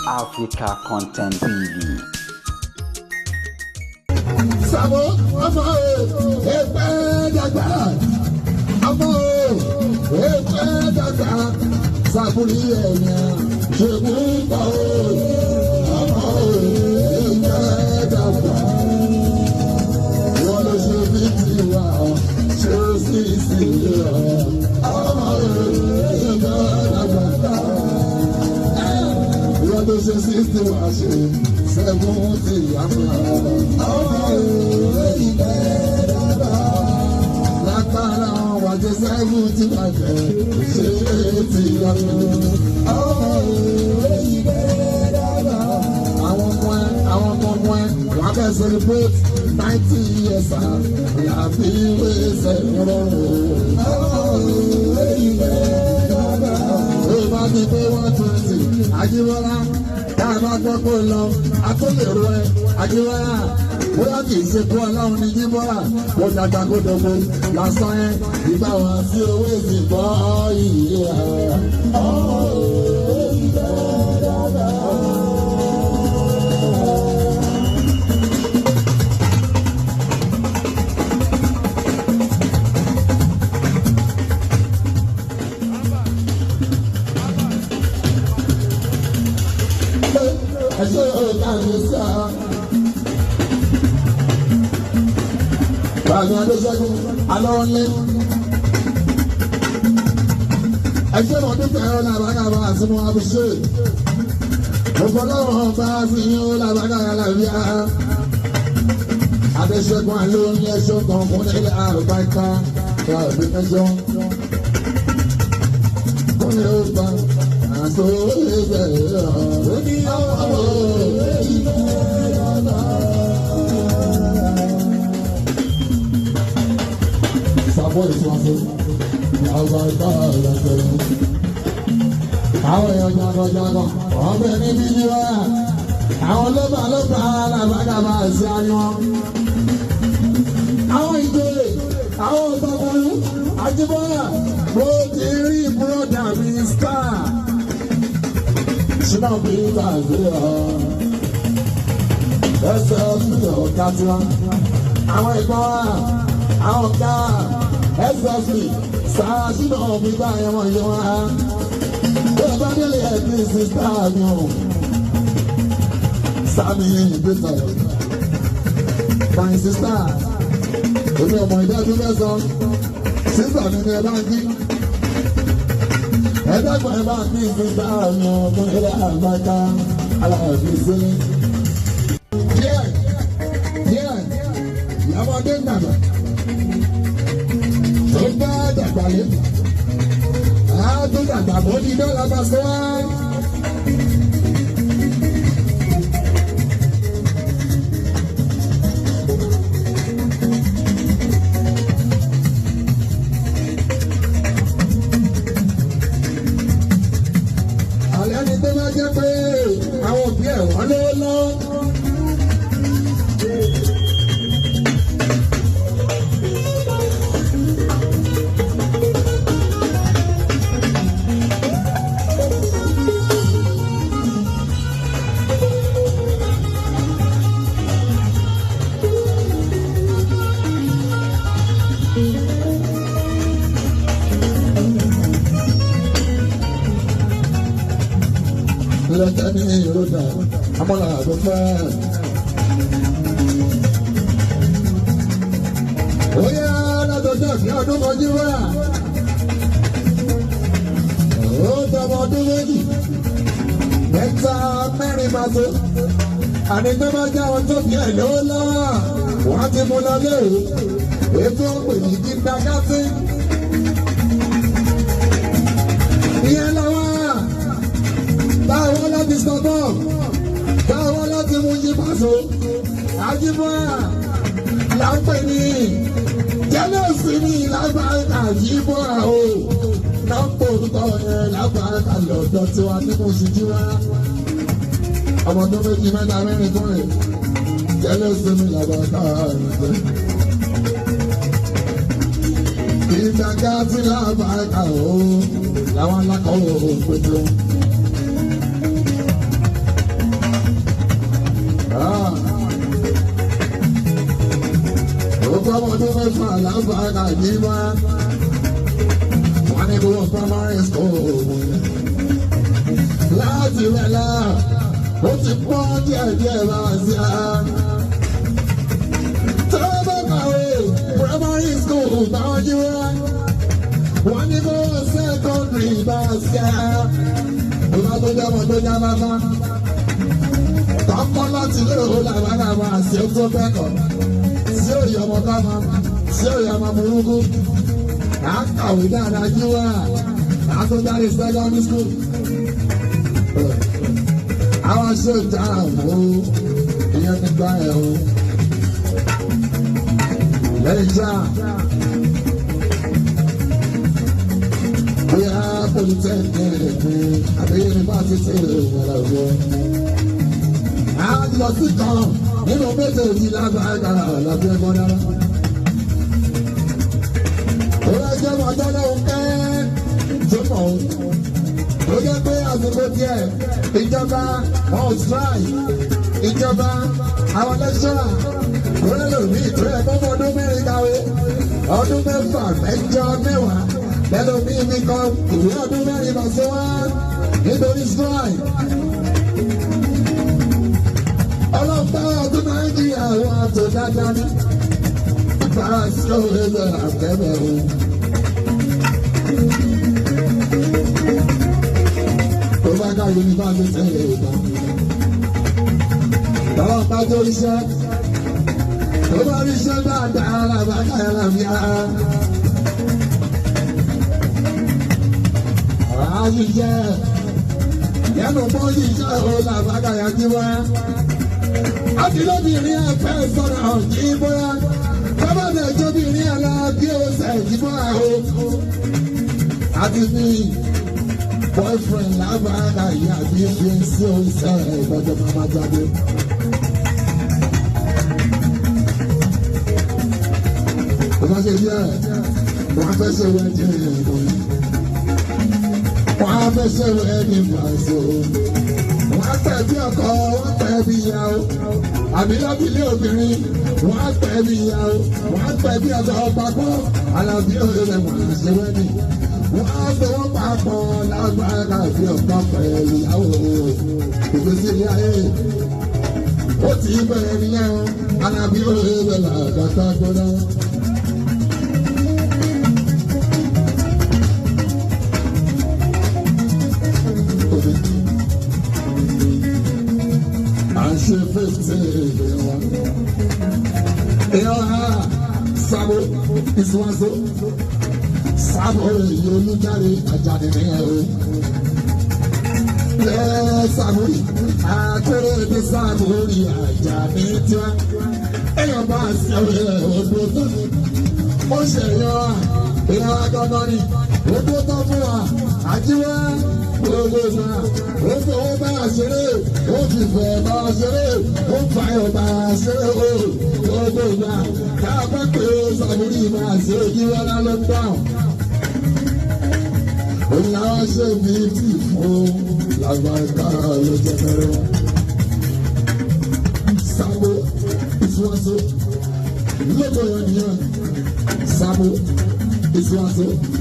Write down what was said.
Africa Content TV. Sàmó ọmọ o, èpè dàgbà. Ọmọ o, èpè dàgbà. Sàbúrì ẹ̀yàn ṣègùn pọ̀ o. Ọmọ o, èpè dàgbà. Wọ́n ló ṣe bí tiwa, ṣe sì sí i. Ọmọ o, èpè dàgbà. Wọ́n ló ṣe 60 wá ṣe 70 àmọ́. Ọmọ o, èpè dàgbà. Lágbára wọn wájú 70 bàjẹ́ ṣe 80 àmọ́. Ọmọ o, èpè dàgbà. Àwọn ọmọ ẹ, àwọn ọmọ ọmọ ẹ, wọ́n á bẹ̀ celebrate 90 years làbí wẹ́sẹ̀ rọrùn. Ọmọ o, èpè dàgbà. Ó bá ti pé 120, Ajíbọ́lá, tá a bá gbọ́ pé ó lọ, a tó lè ro ẹ, Ajíbọ́lá, bóyá kì í ṣe kó ọlọ́run ní Jíbọ́lá, kó dàgbà kó dọ̀gbò, lásán ẹ, ìgbà wọn sí owó èsì gbọ́ ìyè ẹ. Ọmọ o, èpè dàgbà. Ẹ̀ṣọ́ ọ̀gá mi sá. Bàmí Adéṣẹ́gun Alọ́ọ̀lẹ́. Ẹ̀ṣọ́ ọdún fẹ́ràn làbágàbà àti mọ́ abúṣe. Òfòlọ́wọ́ bá fi yín ó làbágàbà làbíà. Adéṣẹ́gun Alọ́ọ̀lẹ́ ẹ̀ṣọ́ kan fún ilé àrùbáìká. Kàbí ẹ̀ṣọ́. Kúnlẹ̀ ó bá àtò ìbẹ̀rẹ̀ ó ní ọmọ Sàbọ̀ ìṣòwò àwọn ìgbà ìlàjẹ̀rẹ̀. Àwọn èèyàn jagunjagun, ọbẹ̀ níbí ní wá. Àwọn lọ́ba lọ́ba alábàgàbà àti ayan. Àwọn ìjòyè, àwọn ọ̀tọ̀kùnrin, Ajíbọ́lá, mo ti rí búrọ́dà mi star. Ṣínà Peter ṣe ọ́. Ẹsẹ̀ ọ̀sùn ọ̀gá tiwa. Àwọn ìgbọ́n wa, àwọn ọ̀gá SSP sáà ṣínà Peter yẹn wọ́n yẹ wọ́n á. Bẹ́ẹ̀ bá délé ẹ̀kí sísá mi ò. Sami ìgbésẹ̀. My sister, èmi ọmọ ìdájú mẹ́sàn-án. Sísà mi ni ẹ bá ń kí. Ẹ dàgbà ẹ bá ń kí sísá mi ọmọ ilé àgbàká aláàbí sílẹ̀. Díẹ̀ díẹ̀ ìyàwó-ọdé ń dàgbà. Tó bá dàgbà lé. Á tó dàgbà bó di dọ́là bá sọ wá. Àlẹ́ ni tó bá jẹ́ pé àwọn òbí ẹ̀ wọ́n lówó lọ́wọ́. Lẹ́tẹ̀ ní ìrọ̀dà amọ́là tó fẹ́. Ó yá látọjọ́ sí ọdún kan jí wá. Ó tọmọ ọdún méjì. Mẹ́ta mẹ́rin máa tó. Àní tó bá jẹ́ àwọn tó fi ẹ̀ lówó lọ́wọ́. Wọ́n á ti mú lọ léèrè. Ètò òpè yìí kí gbàgásí. Ìyẹn lọ́wọ́ táwọn láti sọgbọ́n táwọn láti mú yí pàṣọ àjíbọ́ là ń pè ní jẹ́lẹ̀sì ní lágbàáta àjíbọ́ o náà ń pò orúkọ yẹn lágbàáta lọ́dọ̀ tí wàá ní kò sí jí wá ọmọ tó méjì mẹ́ta mẹ́rin tó rìn jẹ́lẹ̀sì ní lágbàáta rẹ̀ ìgbàgbà tí lágbàáta o làwọn alákọ̀ọ́ òpèjọ. lábàárà yìí wá. Wọ́n ní kó wọ́n primary school. Láti rẹ̀ la, ó ti pọ́ díẹ̀díẹ̀ bá wá sí a. Tó bá kàwé primary school báwọn jí wá. Wọ́n ní kó wọ́n secondary bá wá sí a. Ìbá tó jẹ́ ọmọ tó já bàbá. Tọ́kọ́ láti lé òun làbára máa ṣe ó tó kẹ́kọ̀ọ́. Sí òye ọmọ ká máa, sí òye ọmọ burúkú. À ń kàwé dáadáa jí wá. À tó jáde secondary school. Àwọn ṣe ìdáàbò ìyẹn nígbà ẹ̀ o. Lẹ́yìn já. Bóyá polytechnic ni àbí yunifásitì ìrìnàjò. A lọ sí kan nínú méjèèjì lágbàdà lábẹ́ ẹ̀gbọ́n dára. Ó yẹ jẹ́ ọmọdé lóhùn kẹ́ tó mọ̀ ọ́n. Ó yẹ pé àsìkò díẹ̀ ìjọba wọn ò strike. Ìjọba àwọn lẹ́ṣọ́rà ó lè ní ìtúrẹ́ fọ́mọ ọdún mẹ́rin kàwé ọdún mẹ́fà mẹ́jọ mẹ́wàá lẹ́nu mi mi kan ìwé ọdún mẹ́rin lọ sí wá nítorí strike. Ọlọ́pàá ọdún Nàìjíríà wà tó dáadáa ní. Bára sí òwe lọ àtẹ́bẹ̀ o. Tó bá ká yunifásitì ìgbà. Ọlọ́pàá tó ríṣẹ́. Tó bá ríṣẹ́ dáadáa làbákà làbíà. Àṣìṣe yẹnu bọ́ ṣiṣẹ́ o làbákà yà jí wá. Àti lóbìnrin ẹ̀fẹ́ sọ̀rọ̀ jí bóyá. Bábà bẹ̀ jóbìnrin ẹ̀ lọ bí ó ṣe jí bóyá o. Àti ní boyfriend lábàárà yìí àbí fiancé ó ṣe ìgbọ́jọ́ máa jáde. Bàbá ṣe díẹ̀, wọ́n á fẹ́ ṣe wedding ẹ̀gbọ́n. Wọ́n á fẹ́ ṣe wedding pàṣẹ. Wọ́n á pẹ̀ bí ọkọ, wọ́n á pẹ̀ bí ìyàwó. Àbí lábílé obìnrin, wọ́n á pẹ̀ bí ìyàwó. Wọ́n á pẹ̀ bí ọkọ papọ̀. Àlàbí òṣèlú wọ́n á ṣe wedding. Wọ́n á fọwọ́ papọ̀ lágbára bí ọkọ pẹ̀lú ìyàwó. Ìgbésí ilé ayé. Ó ti bẹ̀rẹ̀ nìyẹn. Àlàbí òṣèlú làgàtà gbọ́dọ̀. Ṣe fèsì ìwà. Ìyá sábò ìsúwàsó sábò èyí olùdarí àjàdì nìyẹn o. Lẹ́ sábò àkórè ní sábò rí àjàdì tiwa. Èèyàn bá ṣe odò tó ó ṣe yọ ìyá gbọ́dọ̀ ni odò tó fún wa àjíwá gbogbo ìgbà ó fowó bá a ṣeré ó fìfẹ́ bá a ṣeré ó fàyọ̀ bá a ṣeré ó gbogbo ìgbà tá a bá pè é sàbúrì máa ṣe ojú wọlá ló ń dáhùn. Òun làwọn ṣe mí tì fún làgbàgbà ló jẹ fẹ́rẹ́ wọn. Sábò ìfúwàsó lóko yẹn nìyẹn sábò ìfúwàsó.